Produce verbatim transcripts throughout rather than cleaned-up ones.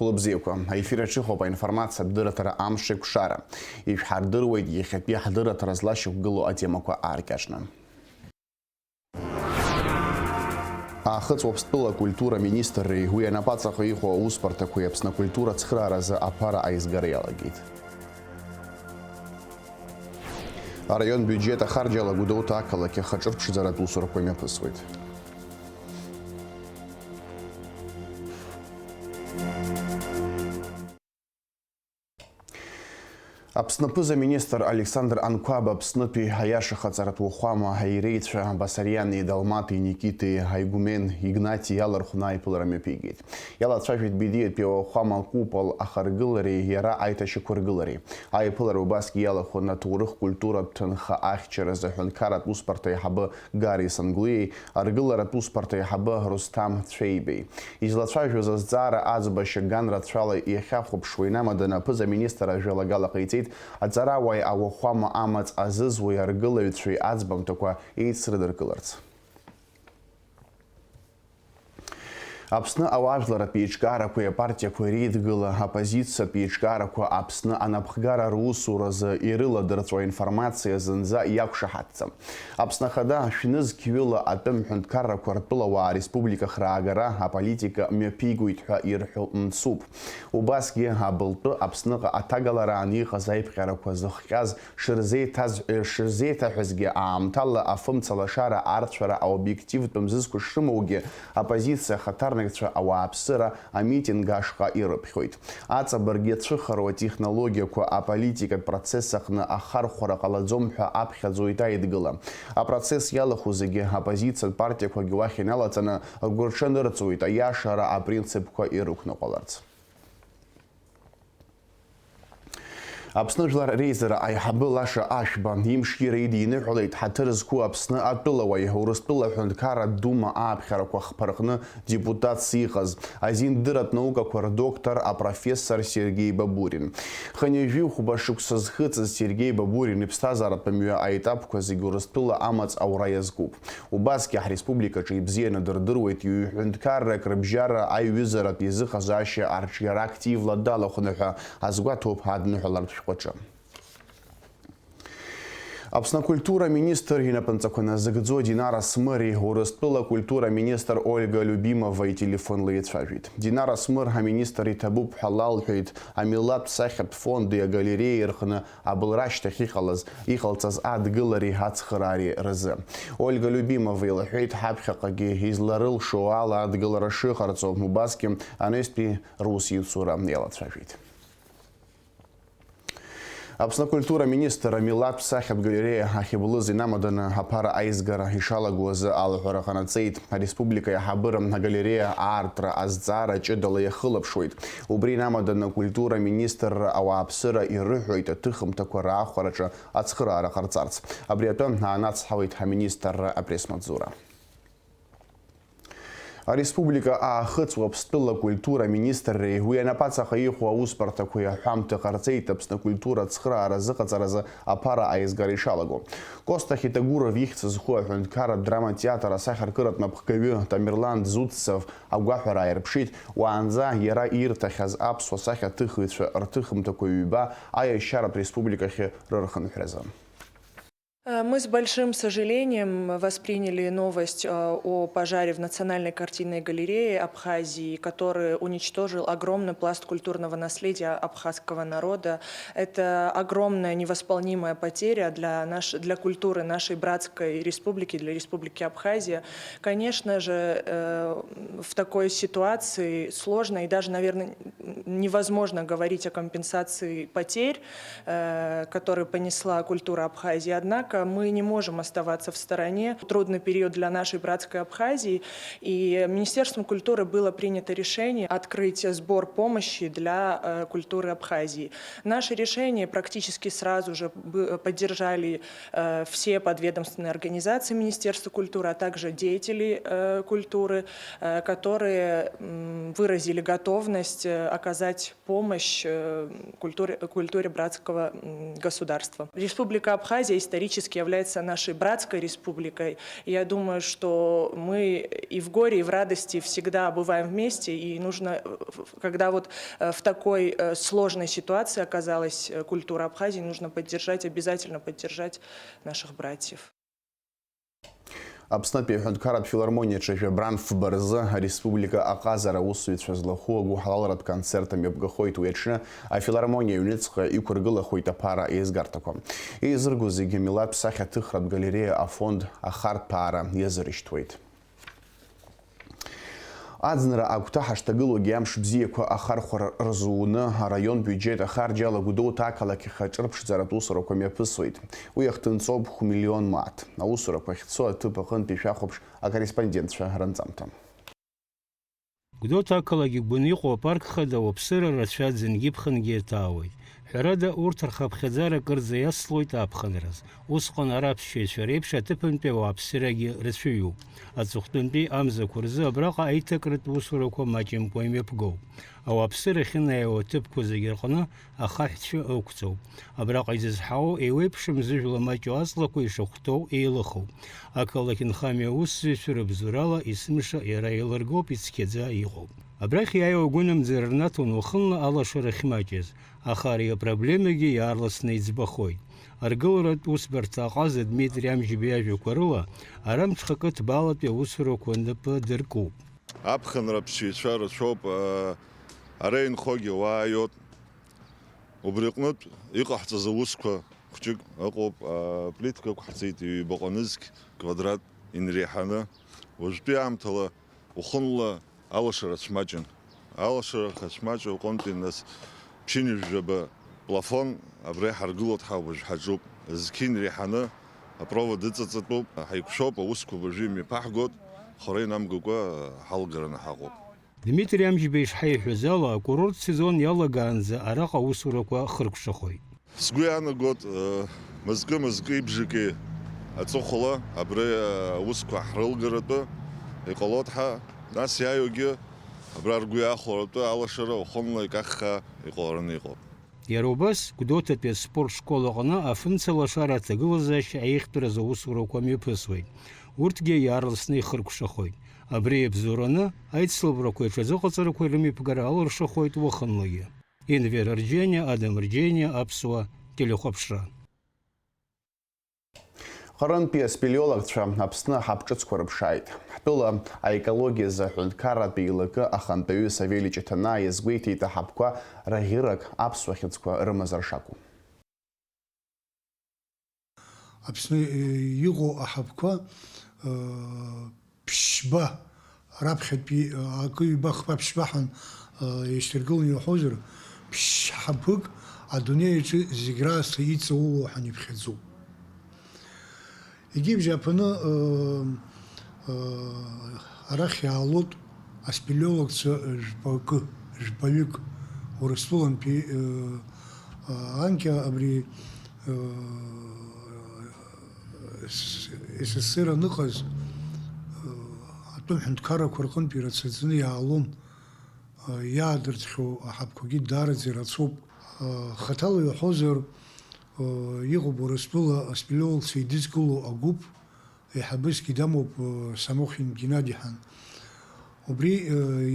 Хәлыбзиақәа, аефир аҿы иҟоуп аинформациатә дырраҭара Амш еиқәшара. Ишәҳардыруеит иахьатәи ҳдырраҭара злашьақәгылоу атемақәа ааркьаҿны. Аахыҵ Уаԥстәыла акультура министрреи уи анапаҵаҟа иҟоу аусбарҭақәеи Аԥсны акультура ацхырааразы аԥара аизгара иалагеит. Араион биуџьет ахарџьала Гәдоуҭа ақалақь ахаҿырԥшӡаратә усурақәа имҩаԥысуеит. Аԥсны аԥыза-министр Александр Анқәаб Аԥснытәи аиашахаҵаратә уахәама аиреицәа Басариани Далмати Никити аигумен Игнати иалархәны аиԥылара мҩаԥигеит. Иалацәажәеит Бедиатәи ауахәама акупол ахаргылареи иара аиҭашьақәыргылареи. Аиԥылара убасгьы иалахәын аҭоурых-культуратә ҭынха ахьчаразы аҳәынҭқарратә усбарҭа аиҳабы Гари Санглуиеи аргыларатә усбарҭа аиҳабы Русҭам Цәеибеи. Излацәажәоз азҵаара аӡбашьа ган рацәала иахьахәаԥшуа инамаданы аԥыза-министр ажәалагала ҟаиҵеит, аҵарауааи ауахәама амаҵ азызуеи аргылаҩцәеи аӡбамҭақәа еицрыдыркыларц. Аԥсны ауаажәларратә еиҿкаарақәеи апартиақәеи реидгыла, аппозициатә еиҿкаарақәа Аԥсны анапхгара русуразы ирыладырҵо аинформациа зынӡа иақәшаҳаҭӡам. Аԥсны Ахада шәнызқьҩыла атәым ҳәынҭқаррақәа ртәылауаа республика храагара аполитика мҩаԥигоит ҳәа ирҳәо мцуп. Убасгьы абылтәы Аԥсныҟа аҭагалараан иҟаз аиԥҟьарақәа зыхҟьаз шырзеиҭаз-, шырзеиҭаҳәазгьы аамҭала афымца лашара арцәара аобиективтә мзызқәа шрымоугьы, аоппозициа ахаҭарнакцәа ауааԥсыра амитинг ашҟа ирыԥхьоит. Аҵабырг иацәыхароу атехнологиақәа аполитикатә процесс аҟны ахархәара ҟалаӡом ҳәа аԥхьаӡоит аидгыла. Апроцесс иалахәу зегьы, аоппозициатә партиақәагьы уахь иналаҵаны, ргәырҽанырҵоит аиашара апринципқәа ирықәныҟәаларц. Аԥсны Жәлар Реизара аиҳабы Лаша Ашәба имшира идиныҳәалеит ҳаҭыр зқәу Аԥсны атәылауаҩ, Урыстәыла аҳәынҭқарратә Дума ааԥхьарақәа хԥа рҟны депутатс иҟаз, азиндыратә наукақәа рдоктор, апрофессор Сергеи Бабурин. Хынҩажәи хәба шықәса зхыҵыз Сергеи Бабурин иԥсҭазааратә мҩа аетапқәа зегьы Урыстәыла амаҵ аура иазкуп. Убасгьы ҳреспубликаҿы ибзианы дырдыруеит иҩ-ҳәынҭқаррак рыбжьара аиҩызаратә еизыҟазаашьа арҿиара активла далахәны ҳәа азгәаҭоуп адныҳәалартә шәҟәаҿы. Аԥсны акультура министр инапынҵақәа назыгӡо Динара Смыри Урыстәыла акультура министр Ольга Любимова ителефонла еицәажәеит. Динара Смыр аминистр иҭабуп ҳәа лалҳәеит амилаҭтә сахьатә фонди агалереиеи рҟны абылра ашьҭахь иҟалаз, иҟалҵаз адгылареи ацхыраареи рзы. Ольга Любимова илҳәеит, ҳаԥхьаҟагьы изларылшо ала адгылара шыҟарҵо, убасгьы анаҩстәи русеицура иалацәажәеит. Аԥсны акультура министр амилаҭтә сахьатә галереиа ахьыблыз инамаданы аԥара аизгара ишалаго азы алҳәара ҟанаҵеит. Ареспублика аиҳабыра агалереиа аартра азҵаара ҷыдала иахылаԥшуеит. Убри инамаданы акультура министрра ауааԥсыра ирыҳәоит аҭыхымҭақәа раахәараҿы ацхыраара ҟарҵарц. Абри атәы аанацҳауеит ҳаминистрра апресс-маҵзура. Ареспублика Аахыҵ Уаԥстәыла акультура министрреи уи анапаҵаҟа иҟоу аусбарҭақәеи аҳәамҭа ҟарҵеит Аԥсны акультура ацхыраара азыҟаҵаразы аԥара аизгара ишалаго. Косҭа Хетагуров ихьӡ зху аҳәынҭқарратә драматеатр асахьаркыратә напхгаҩы Тамерлан Дзуццев агәаҳәара ааирԥшит, уаанӡа иара ирҭахьаз аԥсуа сахьаҭыхыҩцәа рҭыхымҭақәа ҩба аиашьаратә республикахьы рырхынҳәразы. Э, мы с большим сожалением восприняли новость, э, о пожаре в Национальной картинной галерее Абхазии, который уничтожил огромный пласт культурного наследия абхазского народа. Это огромная невосполнимая потеря для наш-, для культуры нашей братской республики, для Республики Абхазия. Конечно же, э, в такой ситуации сложно и даже, наверное, невозможно говорить о компенсации потерь, э, которые понесла культура Абхазии. Однако мы не можем оставаться в стороне. Трудный период для нашей братской Абхазии, и Министерством культуры было принято решение открыть сбор помощи для, э, культуры Абхазии. Наше решение практически сразу же бы-, поддержали, э, все подведомственные организации Министерства культуры, а также деятели, э, культуры, э, которые, м, выразили готовность, э, оказать помощь, э, культуре, культуре братского, м, государства. Республика Абхазия исторически является нашей братской республикой. Я думаю, что мы и в горе, и в радости всегда бываем вместе, и нужно, э, в-, когда вот, э, в такой, э, сложной ситуации оказалась, э, культура Абхазии, нужно поддержать, обязательно поддержать наших братьев. Аԥснытәи аҳәынҭқарратә филармониаҿы жәабран фба рзы ареспублика аҟазара аусзуҩцәа злахәу агәыҳалалратә концерт амҩаԥгахоит. Уи аҽны афилармониа аҩныҵҟа иқәыргылахоит аԥара еизгарҭақәа. Еизырго зегьы милаҭтә сахьаҭыхратә галереиа афонд ахарҭәаара иазырышьҭуеит. Аӡынра агәҭа ҳашҭагылоугьы амш бзиақәа ахархәара рзуны араион биуџьет ахарџьала Гәдоуҭа ақалақь ахь аҿырԥшӡаратә усурақәа мҩаԥысуеит. Уи ахҭынҵоуп хә-миллион мааҭ. Аусурақәа ахьцо аҭыԥ аҟынтәи шәахәаԥш акорреспондентцәа ранҵамҭа. Гәдоуҭа ақалақь игәаны иҟоу апарк хада ауаԥсыра рацәа ӡынгьы-ԥхынгьы ирҭаауеит. Ҳәарада, урҭ рхыԥхьаӡара кырӡа иацлоит аԥхынраз. Усҟан ара аԥсшьаҩцәа реиԥш аҭыԥантәи ауааԥсырагьы рацәаҩуп. Аҵыхәтәантәи амзақәа рзы абраҟа аиҭакратә усурақәа маҷымкәа имҩаԥгоуп. Ауааԥсыра ахьынеиуа аҭыԥқәа зегьы рҟны ахаҳәцәа ықәҵоуп. Абраҟа изызҳауоу еиуеиԥшым зыжәла маҷу аҵлақәа ишахәҭоу еилыхоуп. Ақалақь нхамҩа аусзуҩцәа рыбзоурала есымша иара еилыргоуп, ицқьаӡа иҟоуп. Абрахь иааиуа агәынамӡара рнаҭон уахынла алашара ахьмаҷыз, аха ари апроблемагьы иаарласны иӡбахоит. Аргыларатә усбарҭа аҟаза Дмитри Амжьба иажәақәа рыла, ара мҽхакы ҭбаалатәи аусурақәа нап дыркуп. Аԥхынра аԥсшьаҩцәа рацәоуп, ара инхогьы уаа иоуп. Убри аҟнытә иҟаҳҵаз аусқәа хәҷык ыҟоуп, аплитка ықәҳҵеит ҩбаҟа нызқь квадрат инреиҳаны. Уажәтәи аамҭала уахынла алашара цәмаҷын. Алашара хацәмаҷу аҟынтәи нас ԥшьынҩажәаба плафон абра иҳаргыло дҳауп, уажә ҳаҿуп. Зқьи инреиҳаны апровод ыҵаҵатәуп, ҳаиқәшәоуп, аусқәа уажәы имҩаԥаҳгоит, хара инамгакәа ҳалгараны ҳаҟоуп. Дмитри Амжьба ишҳаиҳәаз ала, акурорттә сезон иалагаанӡа араҟа аусурақәа хыркәшахоит. Сгәы иаанагоит, мызкы-мызкы ибжаки аҵыхәала абри аусқәа ҳрылгаратәы иҟалоит ҳәа, нас иааиуагьы абра ргәы иахәаратәы алашара уахынла икаххаа иҟалараны иҟоуп. Иара убас, Гәдоуҭатәи аспорт школ аҟны афымцалашара аҭагылазаашьа аиӷьтәразы аусурақәа мҩаԥысуеит. Урҭгьы иаарласны ихыркәшахоит. Абри иабзоураны, аицлабрақәеи аҽазыҟаҵарақәеи рымҩаԥгара алыршахоит уахынлагьы. Енвер Арџьениа, Адам Арџьениа, Аԥсуа телехәаԥшра. Ҟарантәи аспелеологцәа Аԥсны аҳаԥ ҿыцқәа рыԥшааит. Ҳтәыла аекологиазы аҳәынҭқарратә еилакы ахантәаҩы Савели Ҷыҭанаа иазгәеиҭеит аҳаԥқәа раӷьырак аԥсуа хьыӡқәа рымазар шакәу. Аԥсны иҟоу аҳаԥқәа ԥшьба, раԥхьатәи акы-ҩба-хԥа ԥшьба ҳәа еишьҭаргыланы иуҳәозар, ԥшь-ҳаԥык адунеи аҿы зегь раасҭа иҵаулоу ҳәа иԥхьаӡоуп. Егьи абжьааԥны арахь иаалоит аспелеологцәа жәпакы, жәпаҩык, Урыстәылантәи анкьа абри СССР аныҟаз атәым ҳәынҭқаррақәа рҟынтә ирацәаӡаны иаалон, иаадыртхьоу аҳаԥқәагьы даараӡа ирацәоуп. Хаҭала иуҳәозар, иҟоуп Урыстәыла аспелеологцәа еидызкыло агәыԥ, еиҳабысгьы дамоуп Самохин Геннади ҳәа. Убри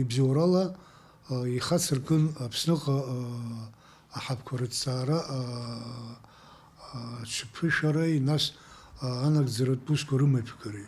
ибзоурала ихацыркын Аԥсныҟа аҳаԥқәа рыҭҵаара, аҽыԥышәареи, нас анагӡаратә усқәа рымҩаԥгареи.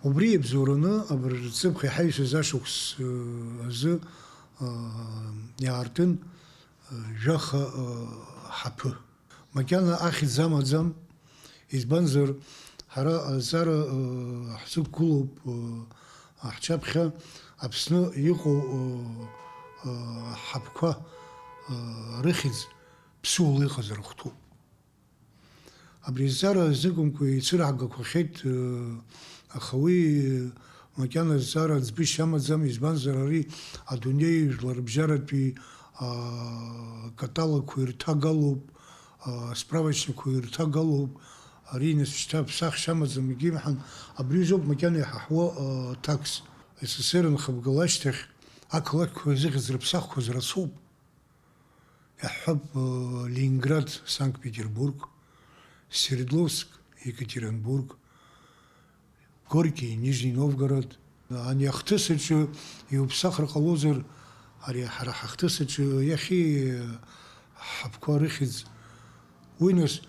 Убри иабзоураны абыржәы ҵыԥх иҳаҩсыз ашықәс азы иаартын жәаха ҳаԥы. Макьана ахьӡ амаӡам, избанзар, ҳара азҵаара ҳзықәгылоуп, ҳчаԥхьа Аԥсны иҟоу ҳаԥқәа рыхьӡ ԥсуала иҟазар ахәҭоуп. Абри азҵаара азыҳәанқәа еицырҳагақәахьеит, аха уи макьана азҵаара ӡбышьа амаӡам, избанзар, ари адунеи жәларбжьаратәи акаталогқәа ирҭагалоуп, асправочникқәа ирҭагалоуп, ари нас шьҭа ԥсахшьа амаӡам, егьимҳәан, абри азоуп макьана иҳаҳуа аҭакс. СССР анхыбгала ашьҭахь ақалақьқәа рзыхьӡ рыԥсахқәаз рацәоуп. Иаҳҳәап, Ленинград, Санкт-Петербург, Свердловск, Екатеринбург, Горький, Нижний Новгород. Ани ахҭыс аҿы иуԥсахыр ҟалозар, ари ҳара ҳахҭыс аҿы иахьа ҳаԥқәа рыхьӡ. Уи нас,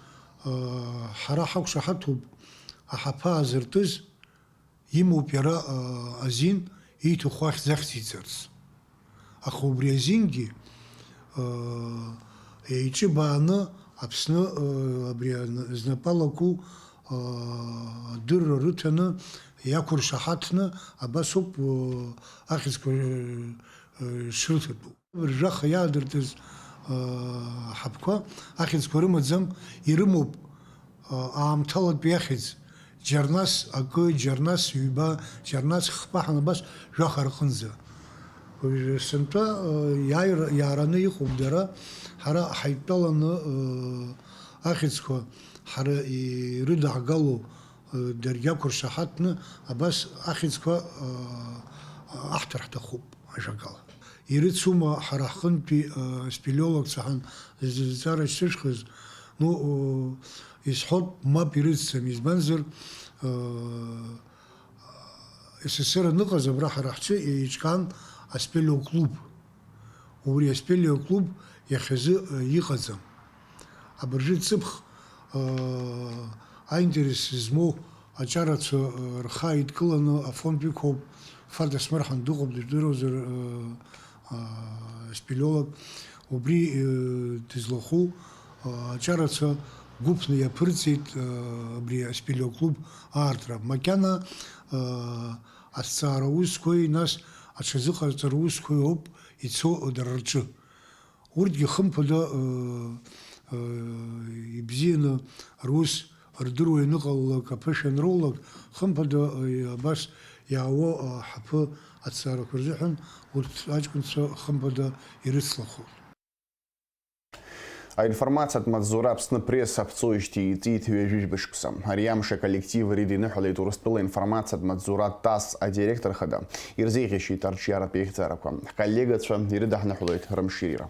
ҳара ҳақәшаҳаҭуп аҳаԥы аазыртыз, имоуп иара азин ииҭаху ахьӡ ахьӡиҵарц. Аха убри азингьы еиҿыбааны Аԥсны абри знапалақәоу адырра рыҭаны, иақәыршаҳаҭны, абас ауп ахьӡқәа шрыҭатәу. Жәаха иаадыртыз аҳаԥқәа ахьӡқәа рымаӡам, ирымоуп аамҭалатәи ахьӡ. Џьарнас акы, џьарнас ҩба, џьарнас хԥа ҳәа абас жәаха рҟынӡа. Уажәы сынтәа иааира-, иаараны иҟоуп дара, ҳара ҳаидтәаланы ахьӡқәа ҳара ирыдаҳгало, даргьы ақәыршаҳаҭны абас ахьӡқәа аҳҭар ҳҭахуп ажәакала. Ирыцума ҳара ҳҟынтәи аспелеологцәа ҳәа зҵаара шьҭышәхыз? Ну, исҳәоит, мап ирыцӡам, избанзар, СССР аныҟаз абра ҳара ҳҿы еиҿкаан аспелеоклуб. Убри аспелеоклуб иахьазы иҟаӡам. Абыржәы ҵыԥх аинтерес змоу аҿарацәа рхы ааидкыланы афонд иқәуп, Фатиа Смырхан дыҟоуп, дыжәдыруазар, спелеолог. Убри дызлахәу аҿарацәа гәыԥны иаԥырҵеит абри аспелеоклуб аартра. Макьана азҵаара усқәеи, нас аҽазыҟарҵара усқәеи ауп ицо дара рҿы. Урҭгьы хымԥада, ибзианы рус рдыруа ианыҟалалак, аԥышәа анроулак, хымԥада, абас иаауа аҳаԥы аҭҵаарақәа рзыҳәан урҭ аҷкәынцәа хымԥада ирыцлахоит. Аинформациатә маҵзура Аԥсны Пресс аԥҵоижьҭеи иҵит ҩажәи жәба шықәса. Ари амш аколлектив ирыдиныҳәалеит Урыстәыла информациатә маҵзура ТАСС адиректор хада, ирзеиӷьасшьеит арҿиаратә еихьӡарақәа. Ҳколлегацәа ирыдаҳныҳәалоит рымширира.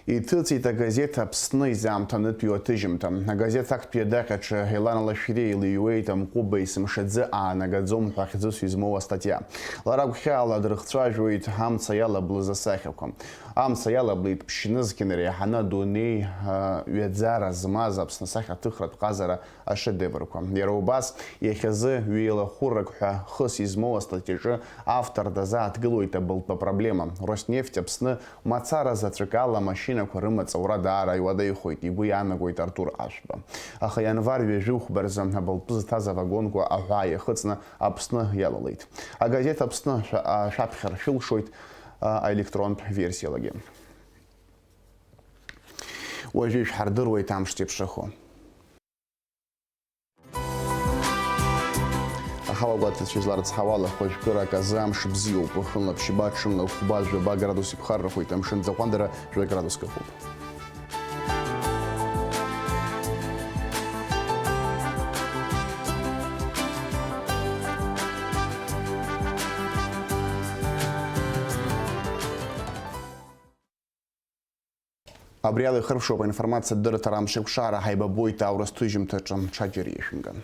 Иҭыҵит агазеҭ Аԥсны изаамҭанытәиу аҭыжьымҭа. Агазеҭ актәи адаҟьаҿы Елана Лашәриа илыҩуеит Амҟәыба есымша аӡы аанагаӡом ҳәа хьӡыс измоу астатиа. Лара гәхьаала дрыхцәажәоит амца иалаблыз асахьақәа. Амца иалаблит ԥшьнызқьны иреиҳаны адунеи, а, ҩаӡара змаз Аԥсны асахьаҭыхратә ҟазара ашедеврқәа. Иара убас, иахьазы ҩеилахәырак ҳәа хыс измоу астатиаҿы автор дазааҭгылоит абылтәы апроблема. Роснефть Аԥсны мацара заҵәык ала амашьынақәа рымаҵ аура даара иуадаҩхоит, игәы иаанагоит Артур Ашәба. Аха ианвар ҩажәи хәба рзы абылтәы зҭаз авагонқәа аҳәаа иахыҵны Аԥсны иалалеит. Агазеҭ Аԥсны шәа-, а, шәаԥхьар шәылшоит, а, аелектронтә версиалагьы. Уажәы ишәҳардыруеит амш зеиԥшрахо. Аҳауагәаҭацәа изларыцҳауала, хәажәкырак азы амш бзиоуп, уахынла ԥшьба, ҽынла хәба, жәаба градус иԥхаррахоит, амшын ӡахәандара жәа градуск ыҟоуп. Абри ала ихырԥшуп аинформациатә дырраҭара амшеикәшара, ҳаибабоит аурыс ҭыжьымҭаҿы, ҽаџьара иашәымган.